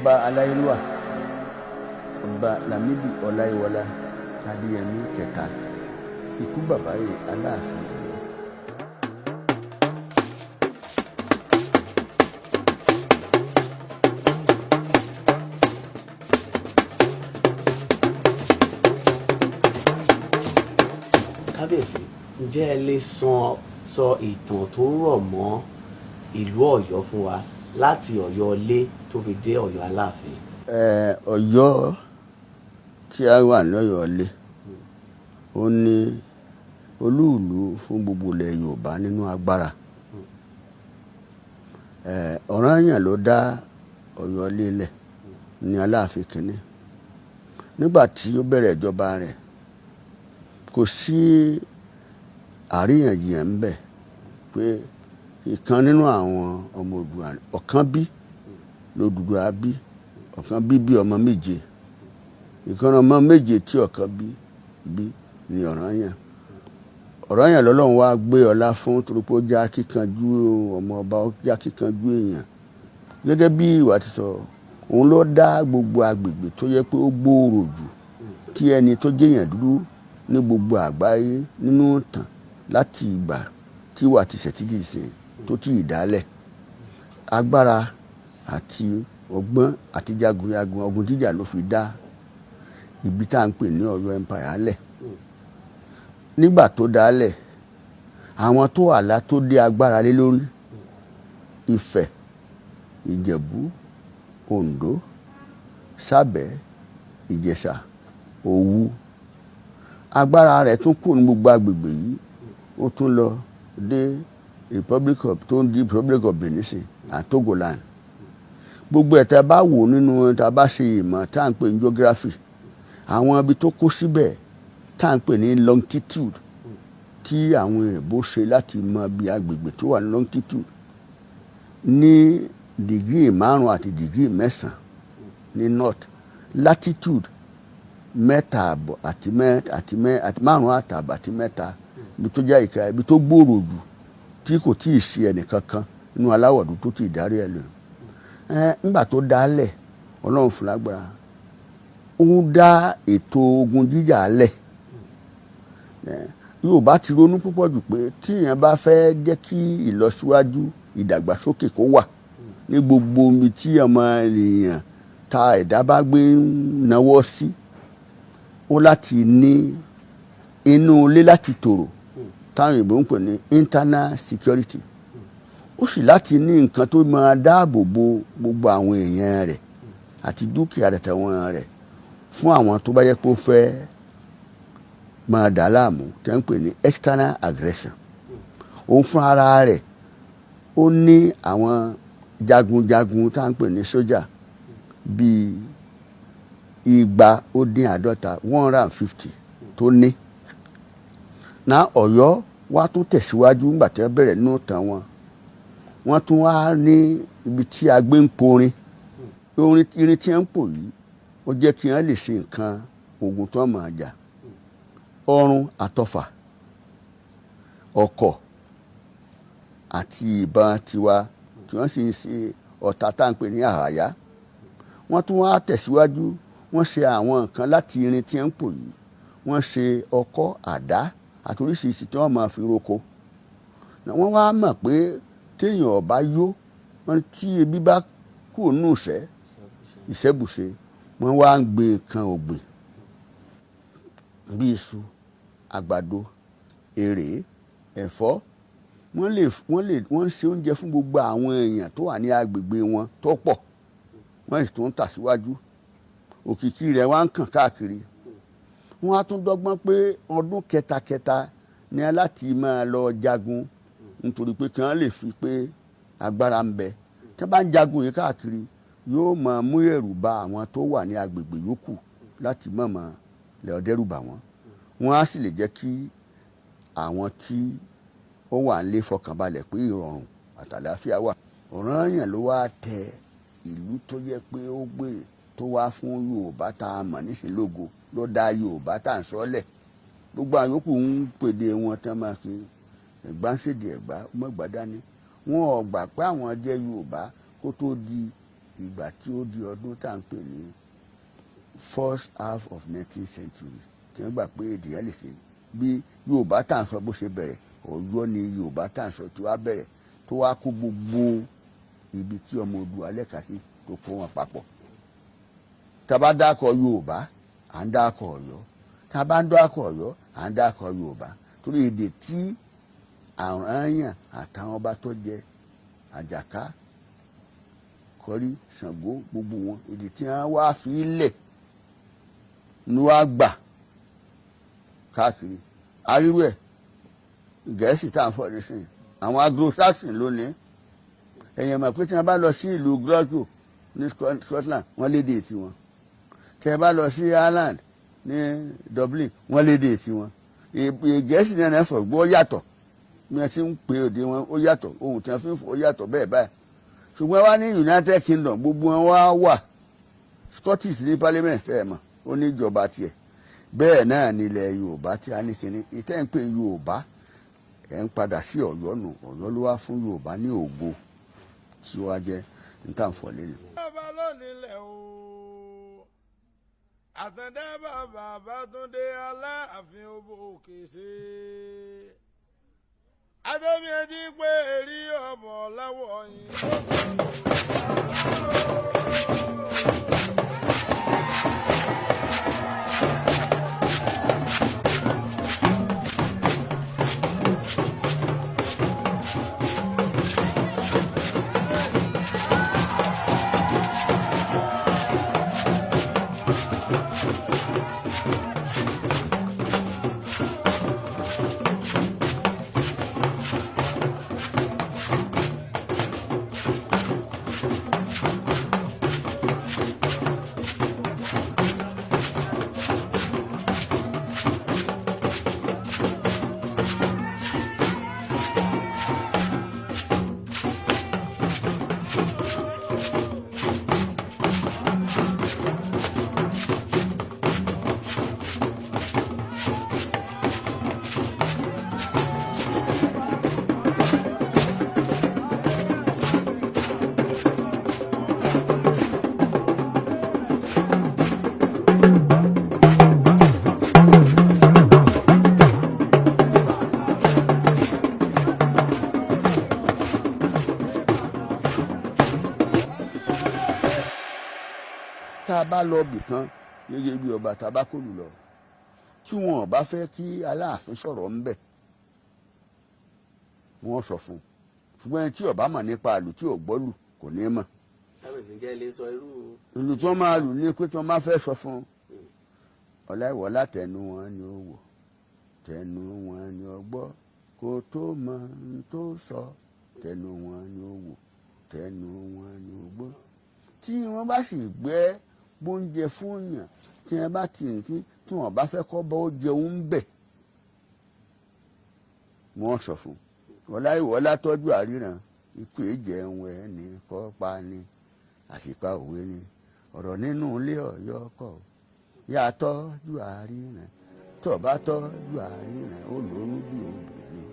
Ọba aláyélúwà, Ọba Lámídì Ọláyíwọlá Adéyẹmí kẹta, ikú bàbá yìí, Aláàfin Ọ̀yọ́. Kábíyèsí, ǹjẹ́ ẹ lè sọ ìtàn tó rọ̀ mọ́ ìlú Ọ̀yọ́ fún wa láti Ọ̀yọ́ ilé tó fi dé Ọ̀yọ́ Aláàfin? Ọ̀yọ́ tí a wà lọ́yọ̀ọ́ ilé, ó ní olúùlú fún gbogbo ilẹ̀ Yorùbá nínú agbára. Ọ̀rànyàn ló dá Ọ̀yọ́ ilé lẹ̀ ní Aláàfin kínní. Nígbà tí ó bẹ̀rẹ̀ ìjọba rẹ̀, kò sí àríyànjiyàn ń bẹ pé ìkan nínú àwọn ọmọ Oòduà, ọ̀kan bí lódùduwà bí, ọ̀kan bí bí ọmọ méje. Ìkan ọmọ méje tí ọ̀kan bí bí ni Ọ̀rànyàn. Ọ̀rànyàn lọ́lọ́run wá gbé ọlá fún torí pé ó já kíkanjú ọmọ ọba, ó já kíkanjú èèyàn. Gẹ́gẹ́ bí ìwà ti sọ, òun ló dá gbogbo agbègbè tó yẹ pé ó gbòòrò jù kí ẹni tó jẹ́yàn dúdú ní gbogbo àgbáyé nínú ìtàn láti ìgbà tí ìwà ti ṣẹ̀ títí ìsìn tó tí ì dálẹ̀. Agbára àti ọgbọ́n àti jagunjagun ogun jíjà ló fi dá ibi tá à ń pè ní Ọ̀yọ́ Empire lẹ̀. Nígbà tó dálẹ̀, àwọn tó àlá tó dé agbára lé lórí, Ifẹ̀, Ìjẹ̀bú, Oǹdó, Sábẹ̀, Ìjẹ̀ṣà, Òwu. Agbára rẹ̀ tún kù ní gbogbo agbègbè yìí, ó tún lọ dé Republic of tó ń di Republic of Benin sí àti Togoland. Gbogbo ẹ̀ tá a bá wò nínú tá a bá ṣe ìmọ̀ tá à ń pè ní geography, àwọn ibi tó kó síbẹ̀ tá à ń pè ní longitude tí àwọn èèbó ṣe láti mọ bí agbègbè tó wà ní longitude ní degree 5 àti degree 9 ní north, latitude 3.5 àti mẹ́ àti mẹ́ àti 5.5 àti 3, ibi tó jẹ́ ìka ibi tó gbòòrò jù tí kò tí ì sí ẹnìkankan nínú aláwọ̀ dúdú tó tí ì darí ẹ̀ lò. Nígbà tó dálẹ̀, Ọlọ́run fún lágbára, ó dá ètò ogun jíjà lẹ̀. Yorùbá ti ronú púpọ̀ jù pé tí èèyàn bá fẹ́ jẹ́ kí ìlọsíwájú ìdàgbàsókè kó wà ní gbogbo ibi tí ọmọ ènìyàn ta ẹ̀dá bá gbé ń nawọ́ sí, ó láti ní inú ilé láti tòrò táwọn òyìnbó ń pè ní internal security. Ó sì láti ní nǹkan tó máa dáàbò bo gbogbo àwọn èèyàn rẹ̀ àti dúkìá rẹ̀ tẹ̀wọ̀n rẹ̀ fún àwọn tó bá yẹ kó fẹ́ máa dà láàmú tí wọ́n ń pè ní external aggression. Òun fún ara rẹ̀, ó ní àwọn jagunjagun tá à ń pè ní sójà bíi 250, 150 tó ní. Náà Ọ̀yọ́ wá tún tẹ̀síwájú nígbà tí wọ́n bẹ̀rẹ̀ nínú ìtàn wọn. Wọ́n tún wá ní ibi tí a gbé ń porin. Orin irin tí wọ́n ń pò yìí, ó jẹ́ kí wọ́n lè ṣe nǹkan ogun tó máa jà. Ọrun àtọfà, ọ̀kọ̀ àti ìbọn tiwa tí wọ́n sì ń ṣe ọ̀tá tá à ń pè ní àhàyá. Wọ́n tún wá tẹ̀síwájú, wọ́n ṣe àwọn nǹkan láti irin tí wọ́n ń pò yìí. Wọ́n ṣe ọkọ́, àdá àti oríṣiríṣi tí wọ́n máa fi roko. Wọ́n wá mọ̀ pé téèyàn ò bá yó, wọ́n tí ebi bá kúrò nínú ìṣẹ́, ìṣẹ́bùṣe, wọ́n wá ń gbin nǹkan ọ̀gbìn bí iṣu, àgbàdo, èrè, ẹ̀fọ́. Wọ́n ń ṣe oúnjẹ fún gbogbo àwọn èèyàn tó wà ní agbègbè wọn tó pọ̀. Wọ́n sì tún ń tà síwájú. Òkìkí rẹ̀ wá ń kàn káàkiri. Wọ́n á tún dọ́gbọ́n pé ọdún kẹtakẹta ní láti máa lọ jagun nítorí pé kí wọ́n lè fi pé agbára ń bẹ. Tí wọ́n bá ń jagun yìí káàkiri, yóò máa mú ẹ̀rù bà àwọn tó wà ní agbègbè yòókù láti má máa lè dẹ́rù bà wọ́n. Wọ́n á sì lè jẹ́ kí àwọn tí ó wà nílé fọkànbalẹ̀ pé ìrọ̀rùn àtàlàáfíà wà. Ọ̀rànyàn ló wá tẹ ìlú tó yẹ pé ó gbé tó wá fún Yorùbá tá a mọ̀ nísìnyí lógo, ló dá Yorùbá tá à ń sọ́lẹ̀. Gbogbo àwọn yòókù ń pèdè wọn tán máa fi Ẹ̀gbá ń ṣèdè Ẹ̀gbá, mọ́gbà dání. Wọn ò gbà pé àwọn jẹ́ Yorùbá kó tó di Ìgbà tí ó di ọdún tá à ń pè ní first half of 19th century tí wọ́n gbà pé èdè yẹn lè ṣe bí Yorùbá tá à ń sọ bó ṣe bẹ̀rẹ̀. Ọ̀yọ́ ni Yorùbá tá à ń sọ tí wàá bẹ̀rẹ̀, tó wá kó gbogbo ibi tí ọmọ Oòduà lẹ́ka sí, tó kó wọn papọ̀. Tá a bá dákọ̀ Yorùbá, à ń dákọ̀ Ọ̀yọ́. Tá a bá ń dákọ̀ Ọ̀yọ́, à ń dákọ̀ Yorùbá, torí èdè tí Ọ̀rànyàn àtàwọn ọba tó jẹ, Àjàká, Kọrí, Ṣàngó, gbogbo wọn, èdè tí wọ́n wá fi lẹ̀ ní wàá gbà káàkiri arírú ẹ̀. Gẹ̀ẹ́sì tá à ń fọ̀ nísìnyí, àwọn Anglo-Saxon lónìí. Ẹ̀yìn mọ̀ pé tí wọ́n bá lọ sí ìlú Glasgow ní Scotland, wọ́n lédè tiwọn. Tí wọ́n bá lọ sí Ireland, ní Dublin, wọ́n lédè tiwọn. Gẹ̀ẹ́sì náà náà fọ̀ gbọ́ yàtọ̀ bí wọ́n ti ń pè òde wọn, ó yàtọ̀. Ohun tí wọ́n fi ń fọ̀ ó yàtọ̀ bẹ́ẹ̀ báyìí. Ṣùgbọ́n wá ní United Kingdom, gbogbo wọn wá wà. Scottish ní parliament ẹ̀ mọ̀, ó ní ìjọba tiẹ̀. Bẹ́ẹ̀ náà nílẹ̀ Yorùbá tí a ní kíní ìtẹ́ ń pè Yorùbá, ẹ̀ ń padà sí Ọ̀yọ́ nù. Ọ̀yọ́ ló wá fún Yorùbá ní ògo tí ó wá jẹ́ níta-nfọ̀ lẹ́nu. Bàbá lónìí o, Àtàndá bàbá Bátúndé, Aláàfin òbò òkè ṣe adébíyẹjí pé èrí ọmọ láwọ yìí. Tá a bá lọ bì kan gẹ́gẹ́ bí ọba, tá a bá kó lù lọ, tí wọn ò bá fẹ́ kí Aláàfin sọ̀rọ̀ ńbẹ̀, wọ́n sọ fún un. Ṣùgbọ́n ẹni tí ó bá mọ̀ nípa àlù, tí ò gbọ́ lù, kò ní mọ̀. Kábíyèsí, ǹjẹ́ ẹ lè sọ irú Ìlú tí wọ́n máa lù ní pé tí wọ́n máa fẹ́ sọ fún un, ọ̀làìwọ̀ látẹnu wọn ni ó wò, tẹnu wọn ni ó gbọ́, kó tó mọ ohun tó sọ. Tẹnu wọn ni ó wò, tẹnu wọn ni ó gbọ́. Tí wọ́n bá sì gbé gbóúnjẹ fún yàn, tí wọ́n bá tì ní tí wọ́n bá fẹ́ kọ́ bọ́ ó jẹun ń bẹ̀, wọ́n sọ fún un, ọ̀làìwọ̀ látọ́jú àríran ikú èjẹun ẹ̀ ní kọ́ pa ni àsìpa òwe ni ọ̀rọ̀ nínú ilé Ọ̀yọ́ kọ̀ yà tọ́jú àríran. Tó bá tọ́jú àríran, ó lóyún bí obìnrin.